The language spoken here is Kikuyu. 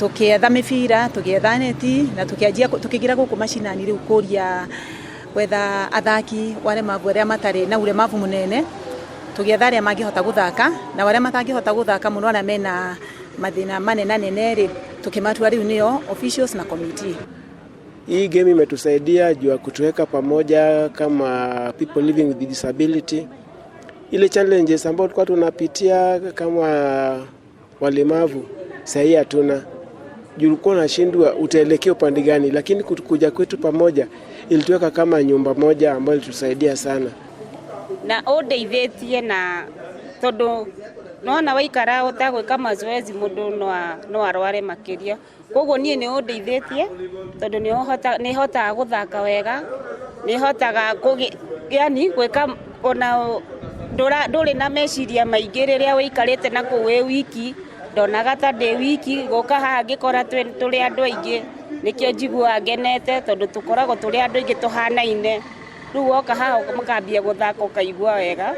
Tukietha mĩbira, tũgĩetha neti na tũkĩanjia tũkĩingĩra gũkũ macinani rĩu kũria gwetha athaki waremavu arĩa matarĩ na uremavu mũnene, tũgĩetha arĩa mangĩhota gũthaka na arĩa matangĩhota gũthaka mũno, arĩa mena mathĩna manenanene rĩ, tũkĩmatua rĩu nĩo officials na committee. Hii game imetusaidia juu ya kutuweka pamoja kama people living with disability. Ile challenges ambayo tulikuwa tunapitia kama walemavu sahii hatuna. Juu ulikuwa unashindwa utaelekea upande gani, lakini kuja kwetu pamoja ilituweka kama nyumba moja ambayo ilitusaidia sana. Na ũndeithĩtie na tondũ nona waikara ũtagwĩka mazoezi mũndũ no arware makĩria. Koguo niĩ nĩ ũndeithĩtie tondũ nĩ hotaga gũthaka wega, nĩ hotaga yani gwĩka ona ndũrĩ na meciria maingĩ rĩrĩa wĩikarĩte na kũu wĩ wiki. Ndonaga ta ndĩ wiki, gũka haha ngĩkora tũrĩ andũ aingĩ, nĩkĩo njiguaga ngenete tondũ tũkoragwo tũrĩ andũ aingĩ tũhanaine. Rĩu woka haha mũkambia gũthaka ũkaigua wega.